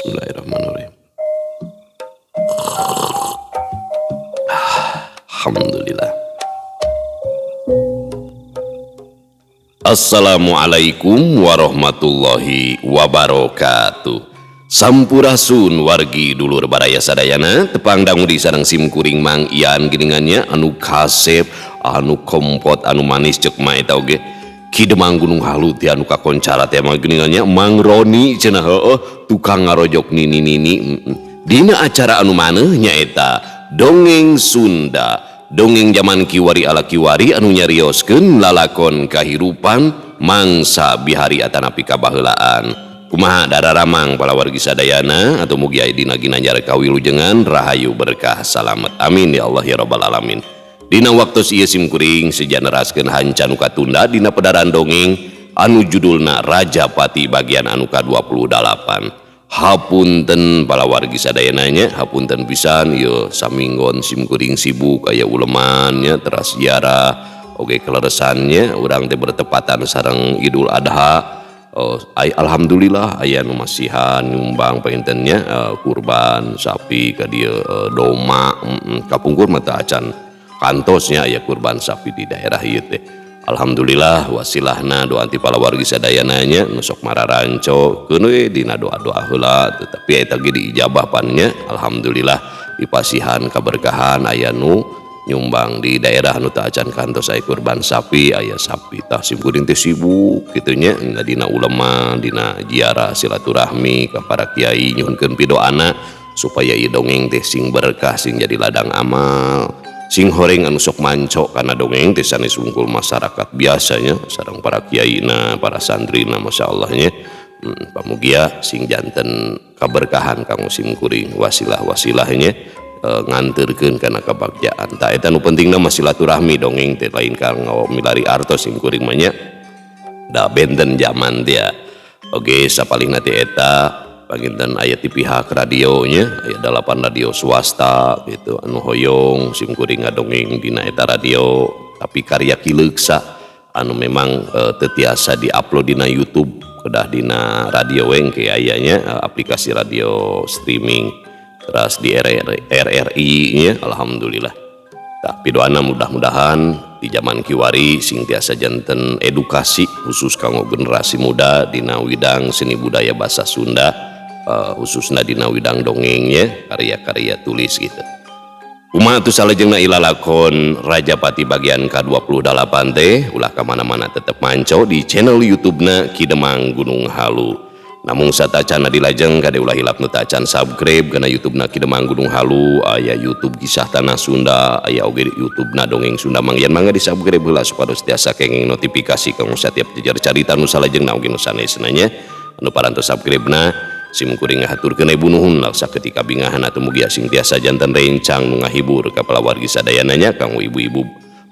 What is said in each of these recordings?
Bismillahirrahmanirrahim. Alhamdulillah. Assalamualaikum warahmatullahi wabarakatuh. Sampurasun wargi dulur baraya sadayana, tepang dangu di sareng sim kuring Mang Ian geningannya anu kasep, anu kompot, anu manis cek mah eta oge. Ki Demang Gunung Halu teh anu kakoncara teh mah geuningannya Mang Roni cenah heueuh tukang ngarojok nini-nini. Dina acara anu maneuh nyaeta Dongeng Sunda. Dongeng zaman kiwari ala kiwari anu nyarioskeun lalakon kahirupan mangsa bihari atanapi kabaheulaan. Kumaha dararamang palawargi sadayana atau mugi aya dina ginanjar kawilujengan rahayu berkah salamet. Amin ya Allah ya rabbal alamin. Dina waktos ieu sim kuring sejaneraskeun hanca nu katunda dina pedaran dongeng anu judulna Rajapati bagian anu ka-28. Hapunten palawargi sadayana nya, hapunten pisan ieu saminggon sim kuring sibuk aya uleman nya teras ziarah oge keleresannya urang teh bertepatan sareng Idul Adha. Oh, alhamdulillah aya nu masihan nyumbang pangintennya kurban sapi ka dieu doma kapungkur mah teu acan kantosnya aya kurban sapi di daerah ieu teh. Alhamdulillah wasilahna doa ti palawargi sadayana nya nu sok mararanco keun we dina doa-doa heula tetapi eta ge diijabah pan nya. Alhamdulillah dipasihan kaberkahan aya nu nyumbang di daerah nu teu acan kantos aya kurban sapi, aya sapi tah sim kuring teh sibuk kitu nya dina uleman dina ziarah silaturahmi ka para kiai nyuhunkeun pidoana supaya ieu dongeng teh sing berkah sing jadi ladang amal sing horeng anu sok manco kana dongeng teh sanes wungkul masyarakat biasanya sareng para kiaina para santrina masyaallah nya. Pamugia sing janten kaberkahan kanggo sim kuring wasilah-wasilahnya nganterkeun kana kabagjaan. Tah eta nu pentingna mah silaturahmi dongeng teh lain kanggo milari artos sim kuring mah nya. Da benten zaman teh. Oge sapalihna teh eta panginten aya ti pihak radionya aya 8 radio swasta gitu anu hoyong sim kuring ngadongeng dina eta radio tapi karya Ki Leuksa anu memang teu tiasa diupload dina YouTube kedah dina radio we engke aya nya aplikasi radio streaming teras di RRI nya alhamdulillah. Tah pidoana mudah-mudahan di zaman kiwari sing tiasa janten edukasi khusus kanggo generasi muda dina widang seni budaya bahasa Sunda khususna dina widang dongengnya karya-karya tulis gitu. Kumaha atuh salajengna ilalakon Rajapati bagian ka-28 teh ulah ka mana-mana tetep manco di channel YouTube-na Ki Demang Gunung Halu. Namung satacana dilajeng kade ulah hilap nu tacan subscribe kana YouTube-na Ki Demang Gunung Halu, aya YouTube Kisah Tanah Sunda, aya oge YouTube-na Dongeng Sunda Mang Ian mangga di-subscribe heula supados tiasa kenging notifikasi kanggo satiap jejer carita nu salajengna oge nu sanesna nya. Anu parantos subscribe-na sim kuring ngahaturkeun ibu nuhun laksa ketika bingahan atuh mugi sing tiasa janten rencang nu ngahibur ka palawargi sadayana nya kanggo ibu-ibu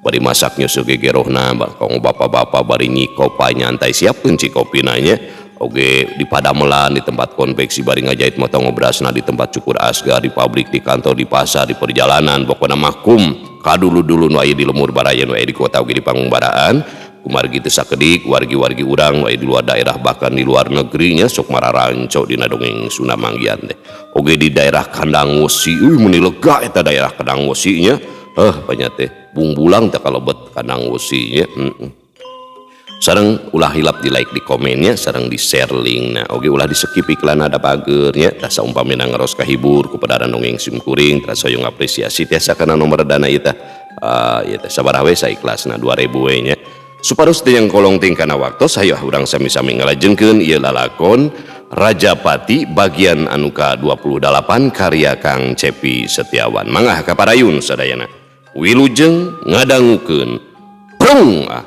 bari masak nyusul gegerohna kanggo bapak-bapak bari nyikopa nyantai siapkeun cikopina nya. Oge di padamelan di tempat konveksi bari ngajahit motong ngobrasna di tempat cukur asgar di pabrik di kantor di pasar di perjalanan pokona mahkum kadulu-dulu nu aya di lemur baraya nu aya di kota oge di pangungbaraan kumargi teu sakedik wargi-wargi urang nu aya di luar daerah bahkan di luar negerinya sok mararanco dina dongeng Sunda Mang Ian teh. Oge di daerah Kandang Wesi euy meuni lega eta daerah Kandang Wesi nya banyak teh bungbulang teh kalebet Kandang Wesi nya. Sareng ulah hilap di like di komennya sareng di share link. Nah oge ulah di skip iklan ada pagernya tah saumpamina ngaros kahibur ku pedaran dongeng sim kuring teras hoyong apresiasi tiasa kana nomor dana ieu teh ieu teh sabaraha we saikhlasna 2000 we nya. Supados teu yang kolong ting kana waktos hayoh urang sami-sami ngalajengkeun ieu lalakon Rajapati bagian anu ka-28 karya Kang Cepi Setiawan. Mangga kaparayun sadayana. Wilujeng ngadangukeun. Prung ah.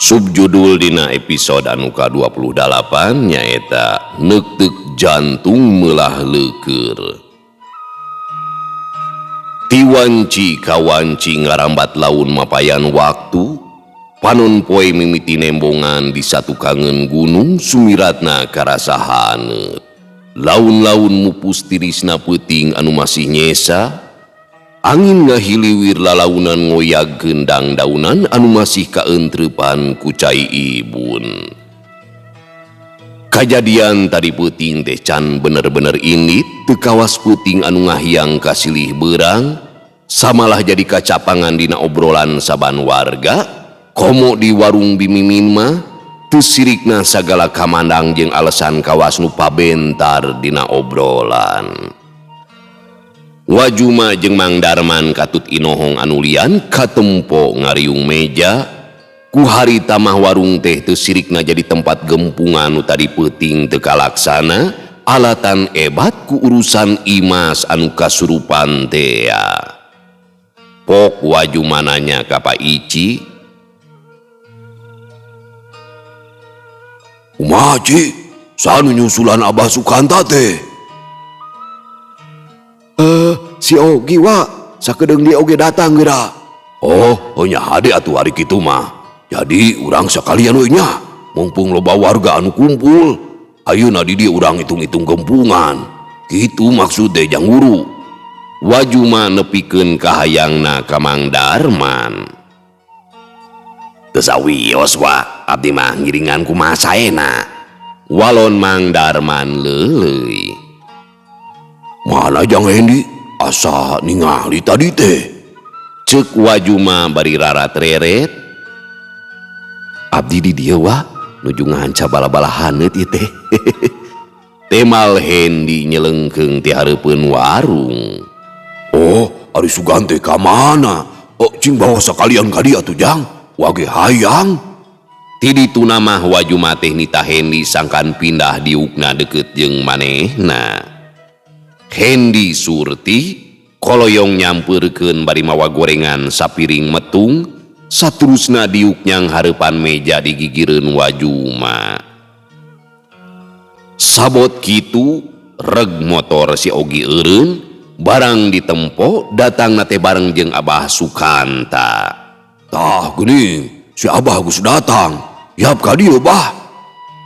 Subjudul dina episode anu ka-28 nyaeta Neukteuk Jantung Meulah Leueur. Ti wanci ka wanci ngarambat laun mapayan waktu, panon poe mimiti nembongan di satukangeun gunung sumiratna karasa haneut. Laun-laun mupus tirisna peuting anu masih nyesa, angin ngahiliwir lalaunan ngoyag gendang daunan anu masih kaentreupan ku cai ibun. Kajadian tadi peuting teh can bener-bener indit, teu kawas peuting anu ngahiang kasilih beurang, samalah jadi kacapangan dina obrolan saban warga, komo di warung Bimimin mah teu sirikna sagala kamandang jeung alasan kawas nu pabentar dina obrolan. Wajuma jeung Mang Darman katut inohong anu lian katempo ngariung meja, ku harita mah warung teh teu sirikna jadi tempat gempungan nu tadi peuting teu kalaksana, alatan ebat ku urusan Imas anu kasurupan tea. Pok Wajuma nanya ka Pak Ici, "Kumaha Ci? Sanu nyusulan Abah Sukanta teh?" Si Ogi wa, sakedeung dia oge datang geura. Oh, nya hade atuh hari kitu mah. Jadi urang sakalian we nya, mumpung loba warga anu kumpul. Ayeuna di dieu urang hitung-hitung gempungan. Kitu maksud teh jang guru. Wajuma nepikeun kahayangna ka Mang Darman. Teu sawios wa, abdi mah ngiringan kumaha saena. Walon Mang Darman leuleuy. Mana jang Hendi? Asa ningali tadi teh. Ceuk Wajuma bari rarat-reret. Abdi di dieu wa, nuju ngahanca bala-bala haneut ieu teh. Temal Hendi nyelengkeung ti hareupeun warung. Oh, ari sugan teh ka mana? Oh, cing bawa sakalian ka dieu atuh jang. Wage hayang. Ti dituna mah Wajuma teh nita Hendi sangkan pindah diukna deukeut jeung manehna. Hendi Surti koloyong nyampeurkeun bari mawa gorengan sapiring metung, saterusna diuk nyang hareupan meja digigireun Wajuma. Sabot kitu reg motor si Ogi eureun, barang ditempo datangna teh bareng jeung Abah Sukanta. Tah geuning, si Abah geus datang. Yap ka dieu bah.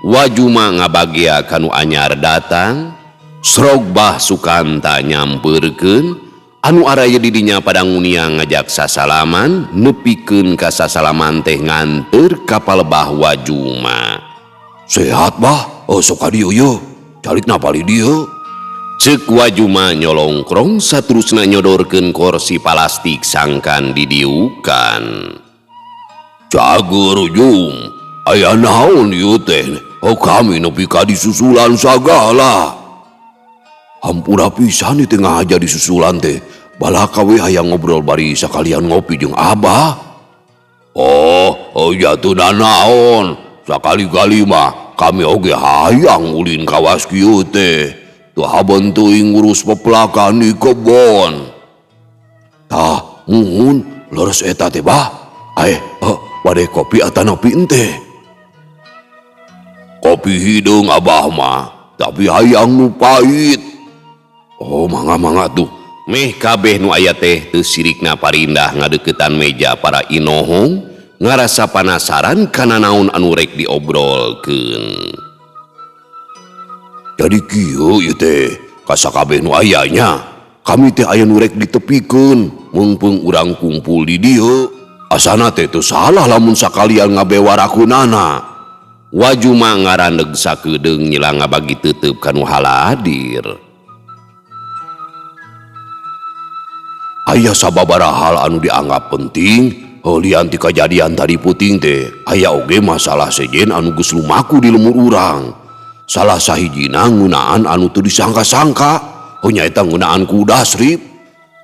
Wajuma ngabagia kanu anyar datang. Srog Bah Sukanta nyampeurkeun, anu araya di dinya pada ngunia ngajak sasalaman, nepikeun ka sasalaman teh nganteur ka palebah Wajuma. Sehat bah? Oh sok ka dieu ye. Calikna palih dieu. Ceuk Wajuma nyolongkrong saterusna nyodorkeun korsi palastik sangkan didiukan. Cager jung, aya naon ieu teh? Oh kami nepi ka disusulan sagala. Hampura pisan di tengah aja disusulan teh. Balaka we hayang ngobrol bari sakalian ngopi jeung Abah. Oh, ya teu nanaon. Sakali-kali mah kami oge hayang ulin kawas kieu teh. Teu haben teuing ngurus pepelakan di kebon. Tah, muhun leres eta teh bah. Ae, bade kopi atanapi ente? Kopi hideung Abah mah, tapi hayang nu pahit. Oh, mangga-mangga tuh. Meh kabeh nu aya teh teu sirikna parindah ngadeuketan meja para inohong, ngarasa panasaran kana naon anu rek diobrolkeun. Jadi kieu ieu teh, kasakabeh nu aya nya. Kami teh aya nu rek ditepikeun, meungpeung urang kumpul di dieu. Asana teh teu salah lamun sakalian ngabewarakeunana. Wajuma ngarandeg sakedeung nyila ngabagi teuteub kanu haladir. Aya sababaraha hal anu dianggap penting, lian ti kajadian tadi peuting teh, aya oge masalah sejen anu geus lumaku di lemur urang. Salah sahijina ngeunaan anu teu disangka-sangka, nyaeta ngeunaan ku Dasrip.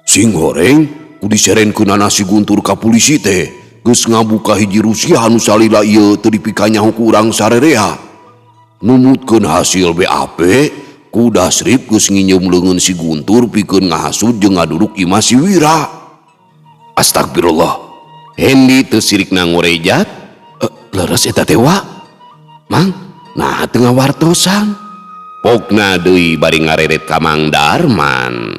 Sing horeng ku diserenkeunana si Guntur ka polisi teh, geus ngabuka hiji rusiah anu salila ieu teu dipikanyaho ku urang sarerea. Numutkeun hasil BAP, ku Dasrip geus nginjeum leungeun si Guntur pikeun ngahasut jeung ngaduruk imah si Wira. Astagfirullah. Hendi teu sirikna ngorejat. Leres eta teh wa? Mang, nah teu ngawartosan. Pokna deui bari ngareret ka Mang Darman.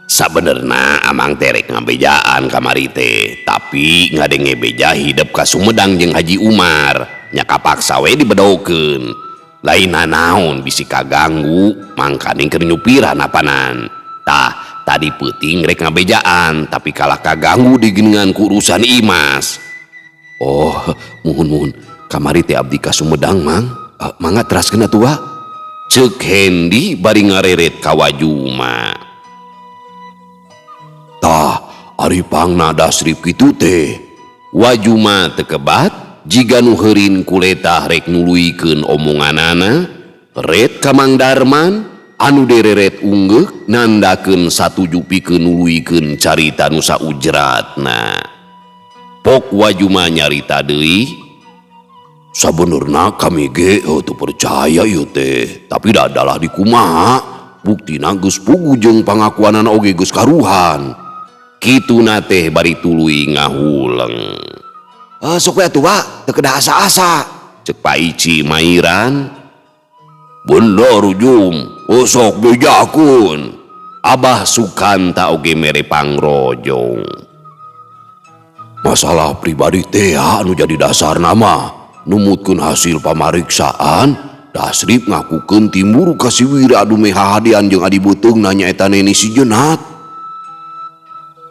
Sabenerna Amang teh rek ngabejaan kamari teh, tapi ngadenge beja hidep ka Sumedang jeung Haji Umar, nya kapaksa we dibedokeun. Lain nanaon bisi kaganggu, mangkaning keur nyupiran apanan. Tah, tadi peuting rek ngabejaan, tapi kalah kaganggu digeningan ku urusan Imas. Oh, muhun-muhun, kamari teh abdi ka Sumedang, Mang. Mangga teraskeun atuh, Wa. Ceuk Hendi bari ngareret ka Wajuma. Tah, ari pangna Dasrip kitu teh. Wajuma teu kebat, jiga nu heurin kuletah rek nuluykeun omonganana, ret ka Mang Darman anu dereret unggeuk nandakeun satuju pikeun nuluykeun carita nu saujratna. Pok Wajuma nyarita deui, sabenerna kami ge teu percaya ieu teh, tapi dadalah dikumaha, buktina geus puguh jeung pangakuanana oge geus karuhan. Kituna teh bari tuluy ngahuleng. Sok we atuh, Wa, teu kedah asa-asa. Cek Pak Ici mairan. Bener Jum, sok bejakeun. Abah Sukanta oge mere pangrojong. Masalah pribadi teh anu jadi dasar nama numutkeun hasil pamariksaan Dasrip ngakukeun timburu ka si Wira adu meha hadean jeung adi beuteungna nyaeta Neni si Jenat.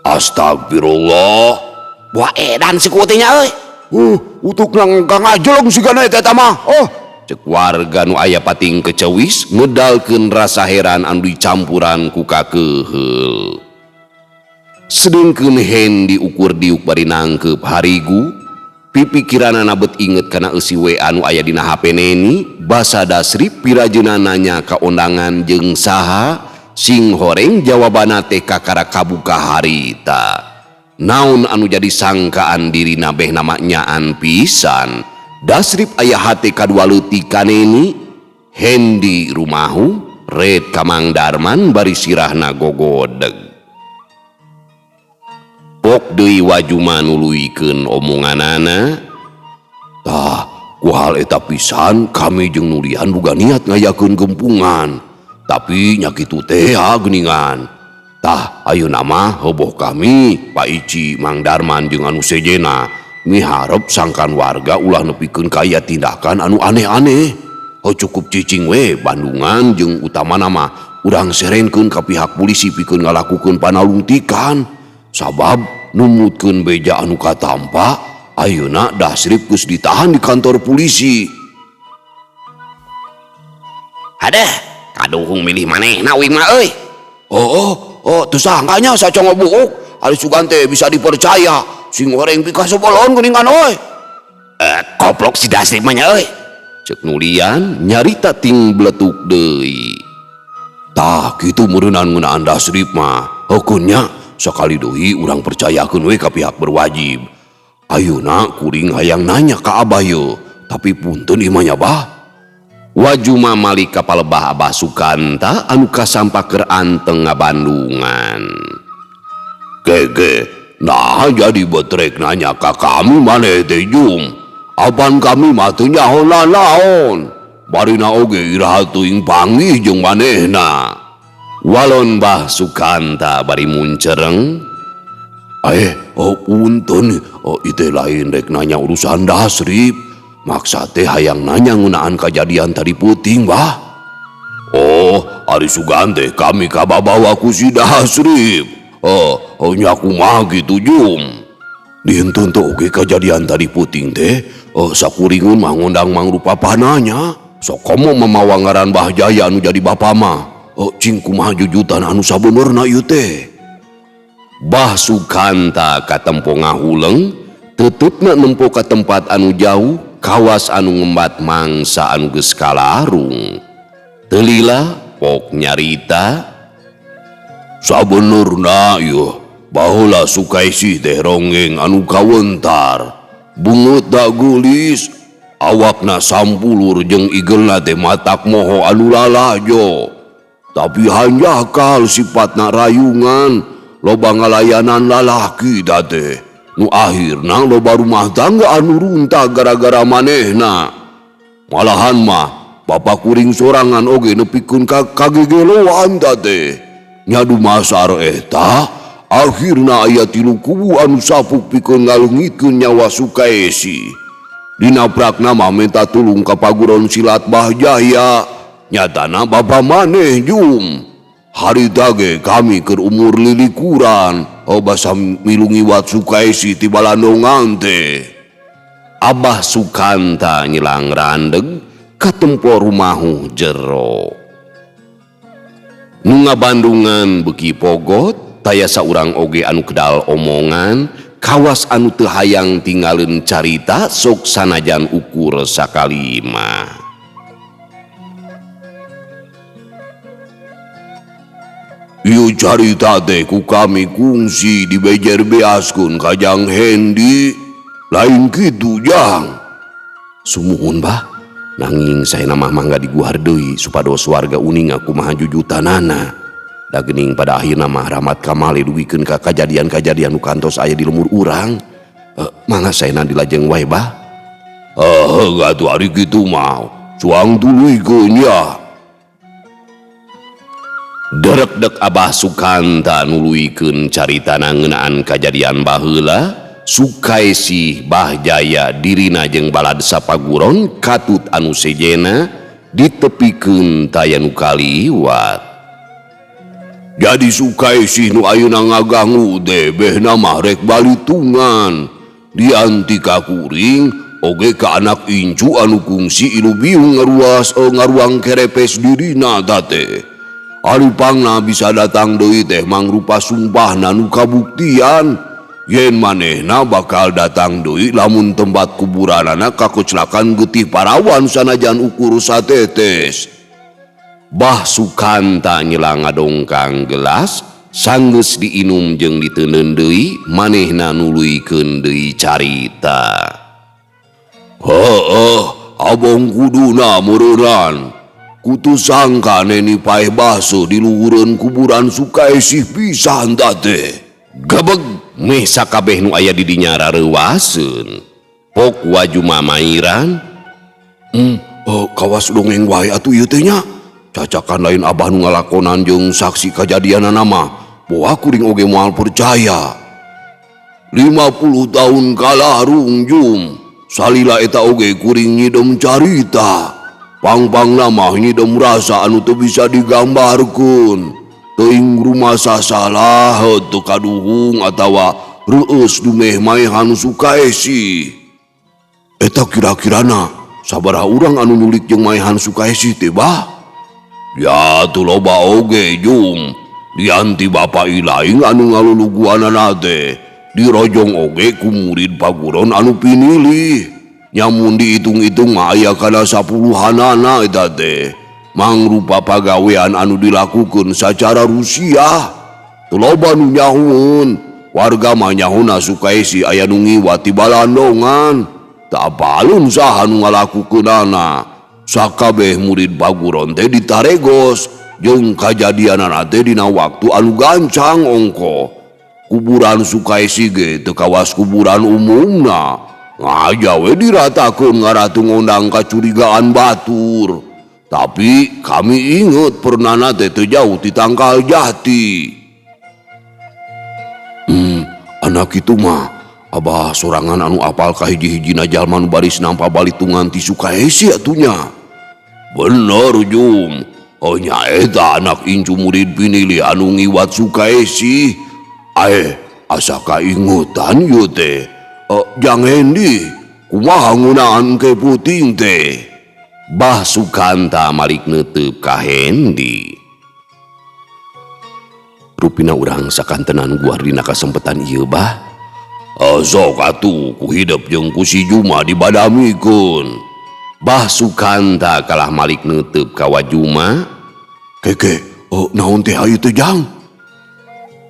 Astagfirullah. Buah edan si kuat nya euy. Utukna kang ajeleng sigana eta mah. Oh, cek warga nu aya pating kecewis ngedalkeun rasa heran anu dicampuran ku kakeuheul. Sedengkeun Hendi ukur diuk bari nangkeup harigu, pipikiranana bet inget kana eusi WA nu aya dina HP Neni, basa Dasrip pirajeuna nanya ka ondangan jeung saha, sing horeng jawabana teh kakara kabuka harita. Naon anu jadi sangkaan dirina beh nama nyaan pisan. Dasrip aya hate kadua leutik ka Neni, Hendi rumahu, red ka Mang Darman bari sirahna gogodeg. Pok deui Wajuma nuluykeun omonganana. Tah, ku hal eta pisan kami jeung nulian boga niat ngayakeun gempungan. Tapi nya kitu teh geuningan. Tah, ayeuna mah heboh kami, Pak Ici, Mang Darman jeung anu sejena miharep sangkan warga ulah nepikeun ka aya tindakan anu aneh-aneh. Oh, cukup cicing we Bandungan jeung utamana mah urang serenkeun ka pihak polisi pikeun ngalakukeun panalungtikan. Sabab numutkeun beja anu katampa, ayeuna Dasrip geus ditahan di kantor polisi. Hadeh, kaduhung milih manehna uing mah euy. Oh, teu sangkanya sacongo buuk, ari sugan teh bisa dipercaya. Sing goreng pikasebeleun geuningan euy. Koplok si Dasrip mah nya euy. Ceuk nulian nyarita ting bletuk deui. Tah, kitu meureunnan ngeunaan Dasrip mah. Heukeun nya sakali deui urang percayakeun we ka pihak berwajib. Ayeuna kuring hayang nanya ka Abah yeuh, tapi punten ieu mah nya Bah. Wajuma malik ka palebah Abah Sukanta anu kasampa keur anteng ngabandungan. Gege, nah jadi betrek nanya ka kami maneh teh Jum. Apan kami mah teu nyaho nanaon. Barina oge iraha teuing panggih jeung manehna. Walon Bah Sukanta bari muncereng. Oh punten, oh itu lain rek nanya urusan Dasrip. Maksa teh hayang nanya ngeunaan kajadian tadi peuting, Bah. Oh, ari sugan teh kami kababawa ku si Dasrip. Oh, nya kumaha kitu Jum. Dihentun teh oge kajadian tadi peuting teh, sakuringun mah ngondang mangrupa pananya. Sok komo mamawa ngaran Bah Jaya anu jadi bapa mah. Oh, cing kumaha jujutan anu sabenerna ieu teh. Bah Sukanta katempo ngahuleng, tetepna nempo ka tempat anu jauh, kawas anu ngembat mangsa anu geus kalarung. Teu lila pok nyarita, sabenerna ieu baheula Sukaisih teh ronggeng anu kawentar, bungeut da geulis, awakna sampulur jeung igelna teh matak moho anu lalajo. Tapi hanjakal sifatna rayungan, loba ngalayanan lalaki teh. Nu akhirna loba rumah tangga anu runtah gara-gara manehna. Malahan mah bapak kuring sorangan oge nepikeun ka kagegeloan ta teh. Nya dumasar eta akhirna aya tilu kubu anu sapuk pikeun ngaleungitkeun nyawa Sukaesi. Dina prakna mah minta tulung ka paguron silat Bah Jaya. Nyatana bapa maneh Jum. Harita ge kami keur umur lilikuran. Oh basa milu ngiwat Sukaesi ti balandongan teh. Abah Sukanta nyelang randeg katempo rumahu jero. Nu ngabandungan beuki pogot taya saurang oge anu kedal omongan kawas anu teu hayang tinggalin carita sok sanajan ukur sakalima. Ieu carita teh ku kami kungsi dibejer beaskeun ka Jang Hendi. Lain kitu Jang. Sumuhun bah, nanging saena mah mangga diguhar deui supados warga uninga kumaha jujutanana. Da geuning pada akhirna mah Rahmat Kamale dugikeun ka kajadian-kajadian nu kantos aya di lemur urang. Mangga saena dilajeng wae bah. Heuh atuh ari kitu mah. Cuang tuluykeun ya. Derekdek Abah Sukanta nuluykeun caritana ngeunaan kajadian baheula, Sukaesi Bah Jaya dirina jeung balad sapaguron katut anu sejena ditepikeun taya nu kaliwat. Jadi Sukaesi nu ayeuna ngaganggu teh behna mah rek balitungan. Dianti ka kuring oge ka anak incu anu kungsi ilu biung ngaruas ngaruang kerepes dirina ta teh. Aripangna bisa datang deui teh mangrupa sumpahna nu kabuktian yen manehna bakal datang deui lamun tempat kuburanana kakecelakan getih parawan sanajan ukur satetes. Bah Sukanta nyelang ngadongkang gelas sanggeus diinum jeung diteundeun deui manehna nuluykeun deui carita. Heueuh, abong kuduna meureunran. Kutu sangka neni paeh baso di luhureun kuburan Sukaesi pisan ta teh. Gebeg meh sakabeh nu aya di dinya rareuwaseun. Pok wajuma mairan. Kawas dongeng wae atuh ieu teh nya. Cacakan lain abah nu ngalakonan jeung saksi kajadianana mah. Boa kuring oge moal percaya. 50 tahun kalah rungjum. Salila eta oge kuring nyidem carita. Pang-pangna mah nyidem rasa anu teu bisa digambarkeun. Teuing rumasa salah teu kaduhung atawa reueus dumeh maehan Sukaesi. Eta kira-kirana sabaraha urang anu nyulik jeung maehan Sukaesi teh bah? Ya teu loba oge Jum. Dianti bapa ilaing anu ngaluluguanana teh. Dirojong oge ku murid paguron anu pinilih. Nyamun dihitung-hitung mah aya kana 10-anana eta teh. Mangrupa pagawean anu dilakukeun sacara Rusia. Teu loba nu nyahueun. Warga mah nyahuna Sukaesi aya nu ngiwat ti balandongan. Teu apalun saha nu ngalakukeunana. Sakabeh murid paguron teh ditaregos jeung kajadianana teh dina waktu anu gancang ongko. Kuburan Sukaesi ge teu kawas kuburan umumna. Ngaja we diratakeun ngaratu ngondang kacurigaan batur. Tapi kami inget pernana teh teu jauh ti tangkal jati. Anak itu mah abah sorangan anu apal ka hiji-hijina jalma nu baris nampa balitungan ti Sukaesi atunya. Bener Jum. Oh nya eta anak incu murid pinilih anu ngiwat Sukaesi. Ae asa kaingetan ieu teh. Jang Hendi, kumaha ngeunaan ke puting teh? Bah Sukanta malik neuteup ka Hendi. Rupina urang sakantenan guar dina kasempetan ieu bah. Sok atuh ku hidep jeung ku si Juma dibadamikeun. Bah Sukanta kalah malik neuteup ka Wajuma. Keke, naon teh hayu teh Jang?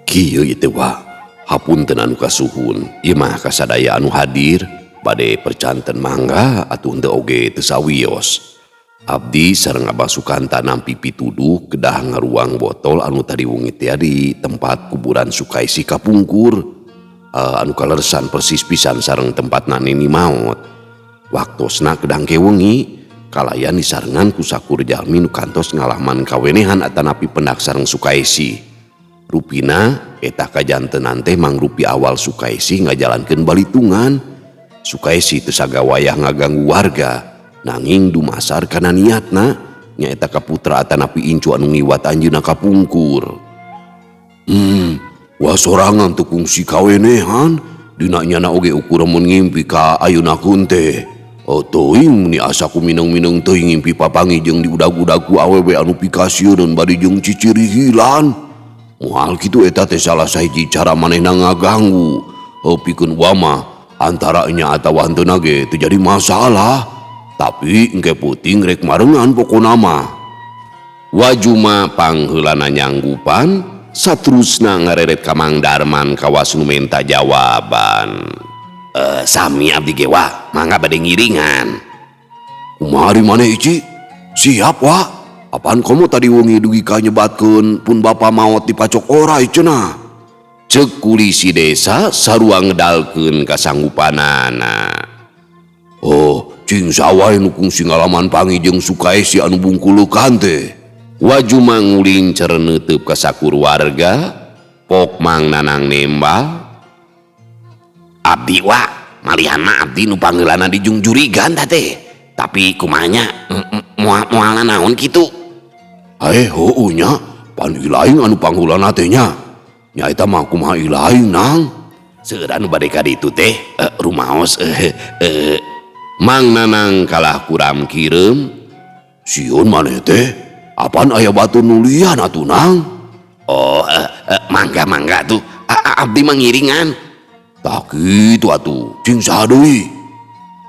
Kieu ieu teh wa. Hapunten anu kasuhun, ieu mah kasadaya anu hadir bade percanten mangga atuh henteu oge teu sawios. Abdi sareng Abah Sukanta nampi pituduh kedah ngaruang botol anu tadi wengi teh di tempat kuburan Sukaesi kapungkur. Anu kaleresan persis pisan sareng tempatna Neni maot. Waktosna kedang ke wengi kalayan disarengan ku sakur jalmi nu kantos ngalaman kawenehan atanapi pendak sareng Sukaesi. Rupina eta kajantenan teh mangrupi awal Sukaesi ngajalankeun balitungan. Sukaesi teu sagawayah ngaganggu warga nanging dumasar kana niatna nyaeta ka putra atanapi incu anu ngiwat anjeunna kapungkur. Wah sorangan teu kungsi kawenehan dina nyana oge ukur mun ngimpi ka ayeuna teh. Oh teuing meni asa ku mineng-mineng teuing ngimpi papangi jeung diudag-udag ku awewe anu pikasieun bari jeung ciciri hilan. Moal kitu eta teh salah sahiji cara manehna ngaganggu. Oh pikeun uwa mah antara nya atawa henteu ge teu jadi masalah. Tapi engke peuting rek marengan pokona mah. Wajuma pangheulana nyanggupan satrusna ngareret ka Mang Darman kawas nu menta jawaban. Sami abdi ge wa, mangga bade ngiringan. Kumaha ari maneh Ici? Siap wa. Apaan komo tadi wengi dugi ka nyebatkeun pun bapa maot dipacok orai cenah. Ceuk kulisi desa sarua ngedalkeun kasanggupanana. Oh, cing sawae nu kungsi ngalaman pangi jeung Sukaesi anu bungkulukan teh. Wajuma ngulincer neuteub ka sakur warga, pok Mang Nanang nembal. Abdi wa, malihan mah abdi nu panggeulana dijungjurigan ta teh. Tapi kumanya moal naon kitu? Heueuh nya, pan ilaing anu pangheulana teh nya. Nya eta mah kumaha ilaing nang? Seueur anu bade ka ditu teh rumaos Mang Nanang kalah kuram kireum. Sieun maneh teh? Apaan aya batu nulian atuh nang? Oh, mangga mangga tuh. Abdi mah ngiringan. Tah kitu atuh, cing saha deui?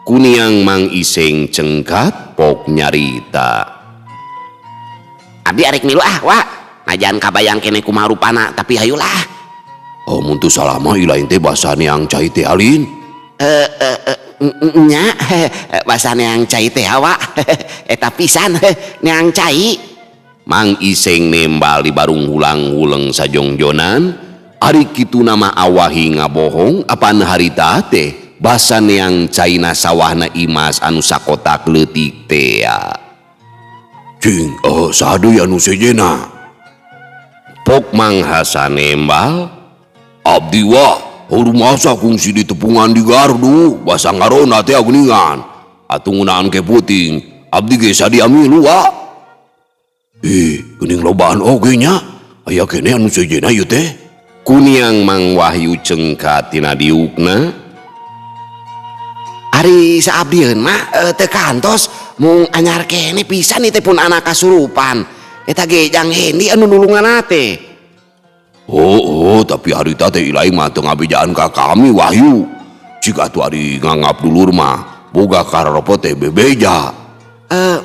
Kuniang Mang Iseng cengkat pok nyarita. Abdi arek milu ah, wa. Najan kabayang kene kumaha rupana, tapi hayulah. Oh, mun teu salah mah ilaing teh basa neang cai teh alin. Nya, basa neang cai teh wa. Eta pisan neang cai. Mang Iseng nembal di barung hulang-huleng sajongjonan. Ari kitu nama awahi ngabohong apaan harita teh basa neang caina sawahna Imas anu sakotak leutik tea. Cing, saha deui anu sejenna? Pok Mang Hasan nembal. Abdi wa, rumasa kungsi ditepungan di gardu, basa ngarona teh geuningan. Atuh ngeunaan ke puting, abdi ge sadia milu wa. Ih, geuning lobaan oge nya. Aya keneh anu sejenna ieu teh. Kuniang Mang Wahyu cengkat tina diukna. Ari saabdieun mah teu kantos mung anyar keneh pisan ieu teh pun anak kasurupan. Eta ge Jang Hendi anu nulungan teh. Oh, tapi harita teh ilaing mah teu ngabejaan ka kami Wahyu. Cik atuh ari nganggap dulur mah boga karopo teh bebeja.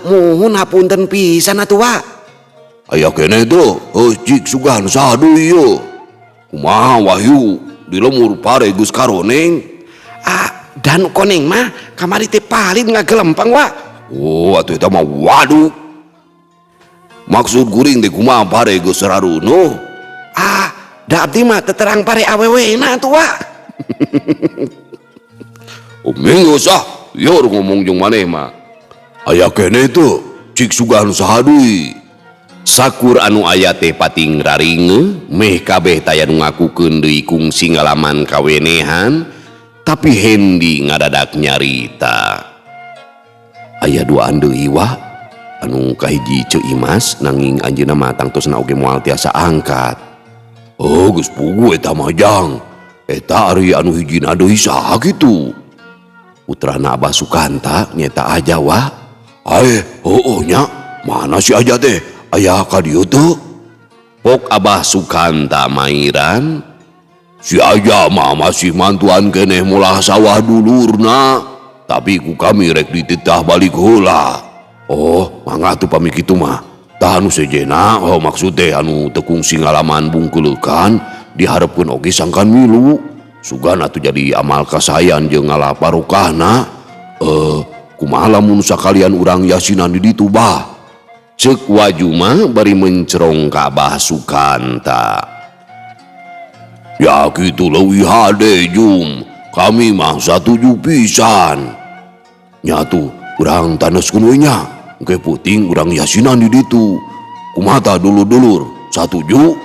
Muhun hapunten pisan atuh wa. Aya keneh teu, cik sugan saha deui ieu? Kumaha Wahyu di lemur pare geus karoneng? Ah, dan koneng mah kamari teh palid ngagelempeng wa. Oh, atuh eta mah waduh. Maksud kuring teh kumaha pare geus rarunuh? Ah, da abdi mah teterang pare awewena atuh wa. Oh, minggu sah, yor ngomong jeung maneh mah. Aya keneh teu, cik sugan saha deui? Sakur anu aya teh pating raringe, meh kabeh taya nu ngakukeun deui kungsi ngalaman kawenehan, tapi Hendi ngadadak nyarita. Aya duaan deui wa, anu kahiji Ceu Imas nanging anjeunna mah tangtosna oge moal tiasa angkat. Oh, geus puguh eta mah jang. Eta ari anu hijina deui saha kitu? Putrana Abah Sukanta nyeta aja wa. Aeh, heueuh nya, mana si aja teh? Aya ka dieu teu? Pok Abah Sukanta mairan. Si aja mah masih mantuan keneh molah sawah dulurna, tapi ku kami rek dititah balik heula. Oh, mangga atuh pami kitu mah. Tah anu sejena, oh maksud teh anu teu kungsi ngalaman bungkeulekan diharepkeun oge sangkan milu. Sugan atuh jadi amal kasayan jeung ngalah barokahna. Kumaha lamun sakalian urang yasinan di ditu bah? Ceuk Wajuma bari mencerong ka Abah Sukanta. Ya kitu leuwih hade Jum, kami mah satuju pisan. Nya tuh urang taneskeun we nya, engke peuting urang yasinan di ditu. Kumaha tah dulur-dulur, satuju?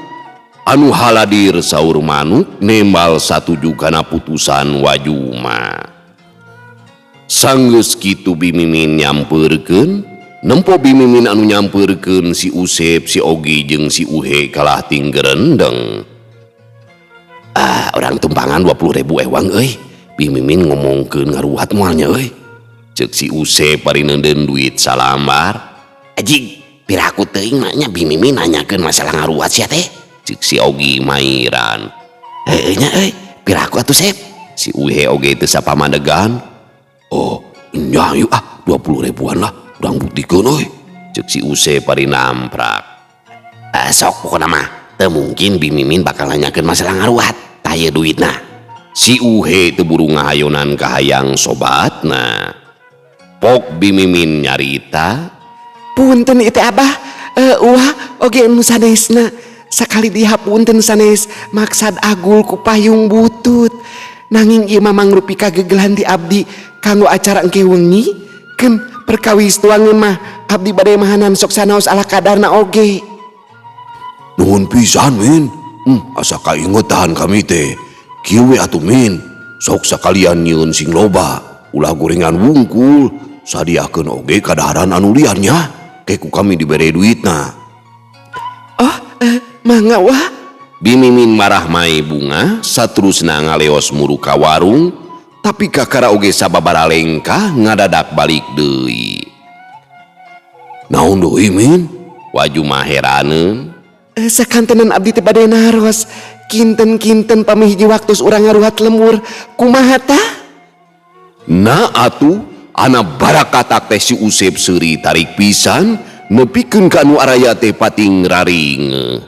Anu haladir saur manuk nembal satuju kana putusan Wajuma. Sanggeus kitu Bimimin nyampeurkeun, nempo Bimimin anu nyampeurkeun si Usep, si Ogi jeung si Uhe kalah tinggerendeng. Ah, urang tumpangan 20.000 ewang euy. Bimimin ngomongkeun ngaruat moal nya euy. Ceuk si Usep bari neundeun duit salambar. Ajig, piraku teuing mah nya Bimimin nanyakeun masalah ngaruat sia teh. Ceuk si Ogi mairan. Heueuh nya euy, piraku atuh Sep. Si Uhe oge teu sapamadegan. Oh, nya yuk ah, 20 ribuan lah, urang buktikeun euy. Ceuk si Usep bari namprak. Ah, sok pokona mah, teu mungkin Bimimin bakal nanyakeun masalah ngaruat. Tah ieu duitna. Si Uhe teu buru ngahayonan kahayang sobatna. Pok Bimimin nyarita, punten ieu teh Abah, uah oge nu sanesna. Sakali dihapunten sanes maksad agul ku payung butut. Nanging ieu mah mangrupi kagegelan ti abdi kanggo acara engke wengi. Keun perkawis tuangeun mah abdi bade mahanan sok sanaos ala kadarna oge. Nuhun pisan Min. Asa kaingetan kami teh. Kieu we atuh Min. Sok sakalian nyieun sing loba, ulah gorengan wungkul, sadiakeun oge kadaharan anu lian nya. Ke ku kami dibere duitna. Oh, mangga wah. Bimimin marah mai bunga saterusna ngaleos muru ka warung, tapi kakara oge sababara lengkah ngadadak balik deui. Naon deui Min? Wajuma heraneun. Sakantenan abdi teh bade naros. Kinten-kinten pami hiji waktos urang ngaruhat lemur, kumaha tah? Na atuh ana barakatak teh si Usep seuri tarik pisan nepikeun ka anu araya teh pating raringe.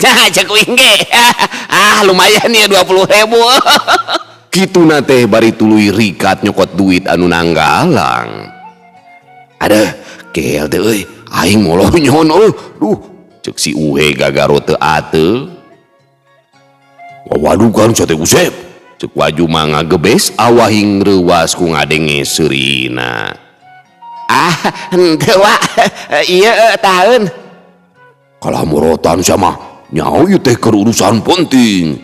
Nah, cek uing ge. Ah, lumayan ya 20.000. Kituna teh bari tuluy rikat nyokot duit anu nanggalang. Aduh, gel teh euy, aing molonyon euy. Duh, cek si Uhe gagaro teu ateu. Wawadukan sate Usep. Cek Wajuma ngagebes awahing reuwas ku ngadenge seurina. Ah, henteu wa. Ieu taheun. Kalah morotan sama nyaho ieu teh keur urusan penting.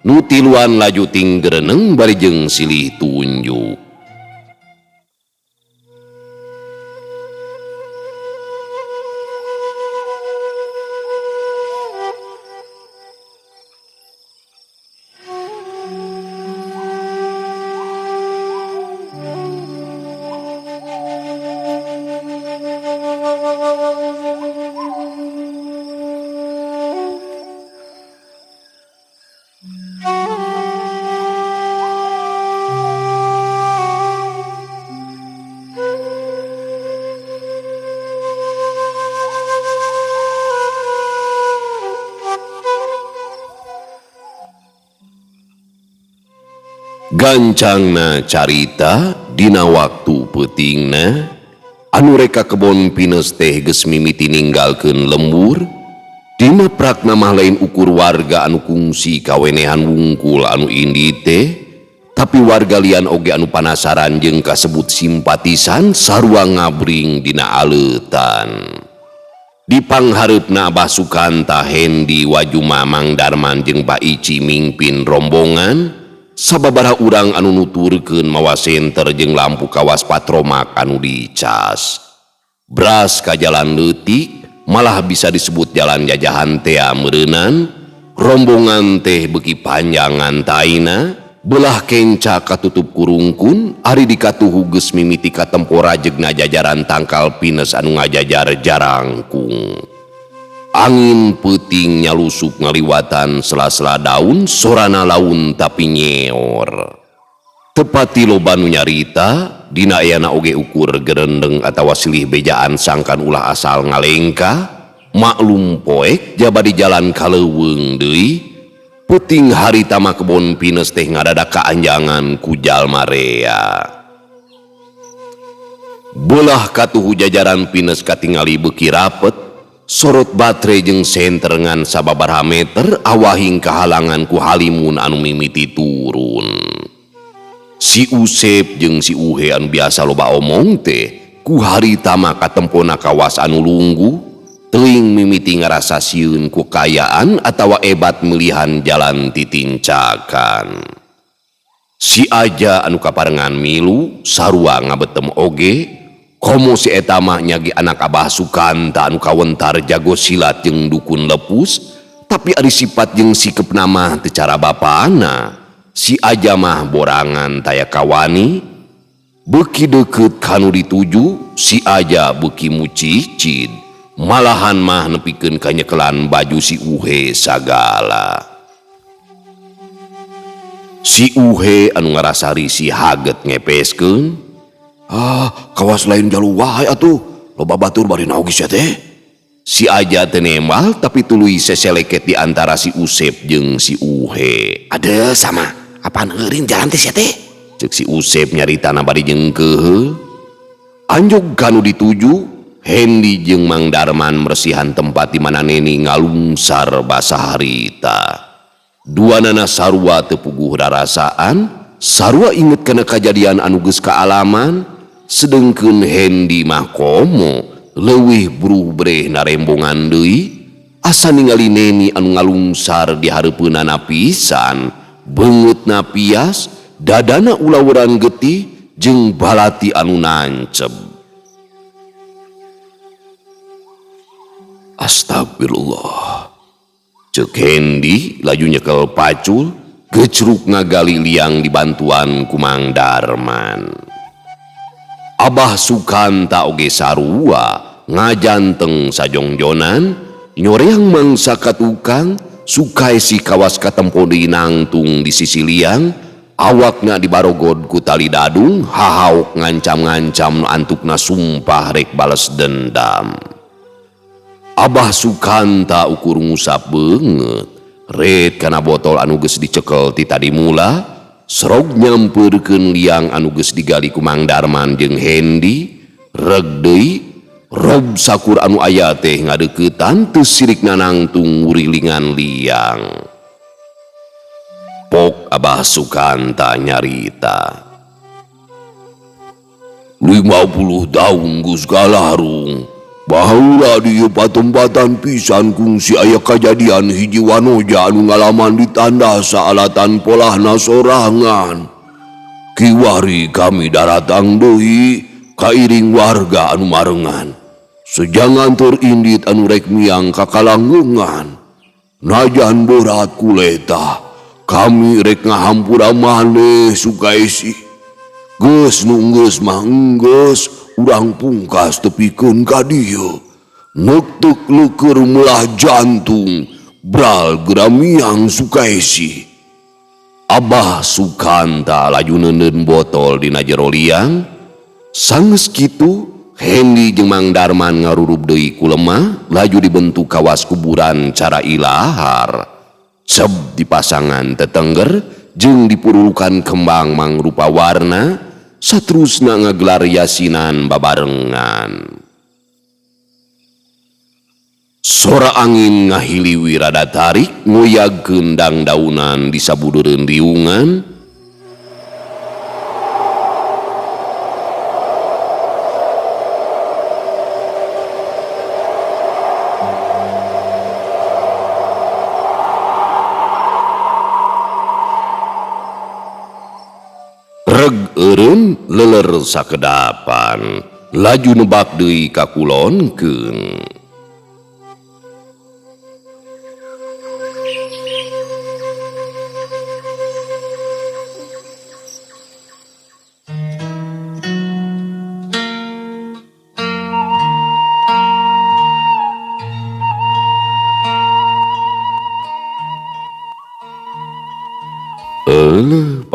Nu tiluan laju tinggereneng bari jeung silih tunjuk. Gancangna carita dina waktu peutingna anu reka kebon pinus teh geus mimiti ninggalkeun lembur. Dina prakna mah lain ukur warga anu kungsi kawenehan wungkul anu indi teh, tapi warga lian oge anu panasaran jeung kasebut simpatisan sarua ngabring dina aleutan. Di panghareupna Abah Sukanta, Hendi, Wajuma, Mang Darman jeung Pak Ici mingpin rombongan. Sababaraha urang anu nuturkeun mawa senter jeung lampu kawas patromak anu dicas. Bras ka jalan leutik, malah bisa disebut jalan jajahan tea meureunan. Rombongan teh beuki panjang ngantaina, belah kenca katutup kurungkun, ari dikatuhu geus mimiti katempo rajegna jajaran tangkal pinus anu ngajajar jarangkung. Angin peuting nyalusup ngaliwatan sela-sela daun, sorana laun tapi nyeor. Tepati loba nu nyarita, dina ayana oge ukur gerendeng atawa silih bejaan sangkan ulah asal ngalengkah, maklum poek jaba di jalan kaleuweung deui. Peuting harita mah kebon pinus teh ngadadak kaanjangan ku jalma rea. Belah katuhu jajaran pinus katingali beuki rapet, Sorot baterai jeung senter ngan sababaraha meter awahing kahalangan ku halimun anu mimiti turun. Si Usep jeung si Uhe anu biasa loba omong teh ku harita mah katempona kawas anu lungguh teuing mimiti ngarasa sieun ku kayaan atawa ebat melihan jalan titincakan. Si Aja anu kaparengan milu sarua ngabetem oge. Komo si eta mah nyagi anak Abah Sukanta anu kawentar jago silat jeung dukun lepus, tapi ari sifat jeung sikepna mah teu cara bapana. Si Aja mah borangan taya kawani, beuki deukeut kanu dituju, si Aja beuki mucicid, malahan mah nepikeun ka nyekelan baju si Uhe sagala. Si Uhe anu ngarasa risih haget ngepeskeun. Ah, kawas lain jalu wae atuh. Loba batur bari naogi sia teh. Si Aja teu nembal tapi tuluy seseleket di antara si Usep jeung si Uhe. Ade sama, apaan eureun jalan teh sia teh? Ceuk si Usep nyaritana bari jeung keuheul. Anjog kanu dituju, Hendi jeung Mang Darman meresihan tempat di mana Neni ngalungsar basah harita. Duanana sarua teu puguh rarasaan, sarua inget kana kajadian anu geus kaalaman. Sedengkeun Hendi mah komo leuwih bruh breh narembongan deui asa ningali Neni anu ngalungsar di hareupeunana pisan, beungeutna pias, dadana ulaweuran getih jeung balati anu nanceb. Astagfirullah. Ceuk Hendi laju nyekel pacul, gecruk ngagali liang dibantuan ku Mang Darman. Abah Sukanta oge sarua ngajanteng sajongjonan nyoreang mangsa ka tukang sukaesi kawas katempo deui nangtung di sisi liang, awakna dibarogod ku tali dadung hahaok ngancam-ngancam nu antukna sumpah rek bales dendam. Abah Sukanta ukur ngusap beungeut ret kana botol anu geus dicekel ti tadi mula. Serog nyampeurkeun liang anu geus digali ku Mang Darman jeung Hendi, reg deui rob sakur anu aya teh ngadeuketan teu sirikna nangtung ngurilingan liang. Pok Abah Sukanta nyarita. 50 tahun geus galarung. Baheula di ieu patempatan pisan kungsi aya kajadian hiji wanoja anu ngalaman ditanda saalatan polahna sorangan. Kiwari kami daratang deui kairing warga anu marengan. Sejangan tur indit anu rek miang ka kalanggeungan. Najan berat kuleta, kami rek ngahampura maneh Sukaesi. Geus nu geus mah geus. Urang pungkas tepikeun ka dieu. Neukteuh leukeur melah jantung, bral geramiang Sukaesi. Abah Sukanta laju neuneun botol dina jero liang. Sanggeus kitu, Hendi jeung Mang Darman ngarurub deui ku lemah, laju dibentuk kawas kuburan cara ilahar. Ceb dipasangan tetengger jeung dipururukan kembang mangrupa warna. Saterusna ngagelar yasinan babarengan. Sora angin ngahiliwi rada tarik ngoyagkeun dangdaunan di sabudureun riungan. Reg eureun leler sakedapan, laju nebak deui ka kulonkeun.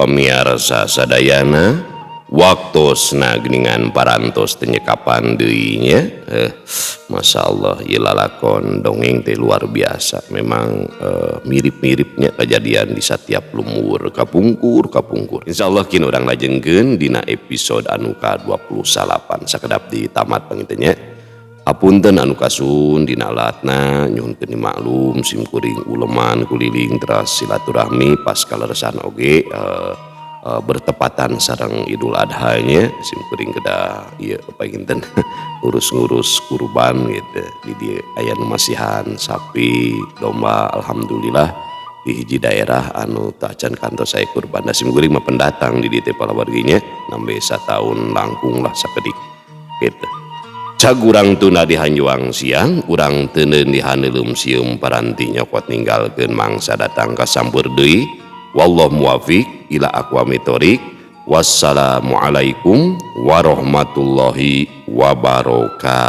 Pamiarsa sadayana waktosna geuningan parantos teu nyekapan deui nya. Masya Allah ieu lalakon dongeng teh luar biasa. Memang mirip-miripnya kejadian di setiap lumur kapungkur. Insyaallah kini urang lajengkeun dina episode anu ka-29 sakedap di tamat pangitenya. Hapunten anu kasuhun dina alatna, nyuhunkeun dimaklum sim kuring uleman kuliling teras silaturahmi pas kaleresan oge bertepatan sareng Idul Adha nya, sim kuring kedah ieu panginten ngurus-ngurus kurban gitu. Di dieu aya nu masihan sapi, domba, alhamdulillah di hiji daerah anu tacan kantos aya kurban. Da sim kuring mah pendatang di dieu teh palawargi nya, nembe sataun langkung lah sakedik gitu. Cag urang tunda di hanjuang siang, urang teuneun di haneuleum sieum paranti nyokot ninggalkeun mangsa datang ka sampeur deui. Wallahu muwafiq ila aqwamit thoriq. Wassalamualaikum warahmatullahi wabarakatuh.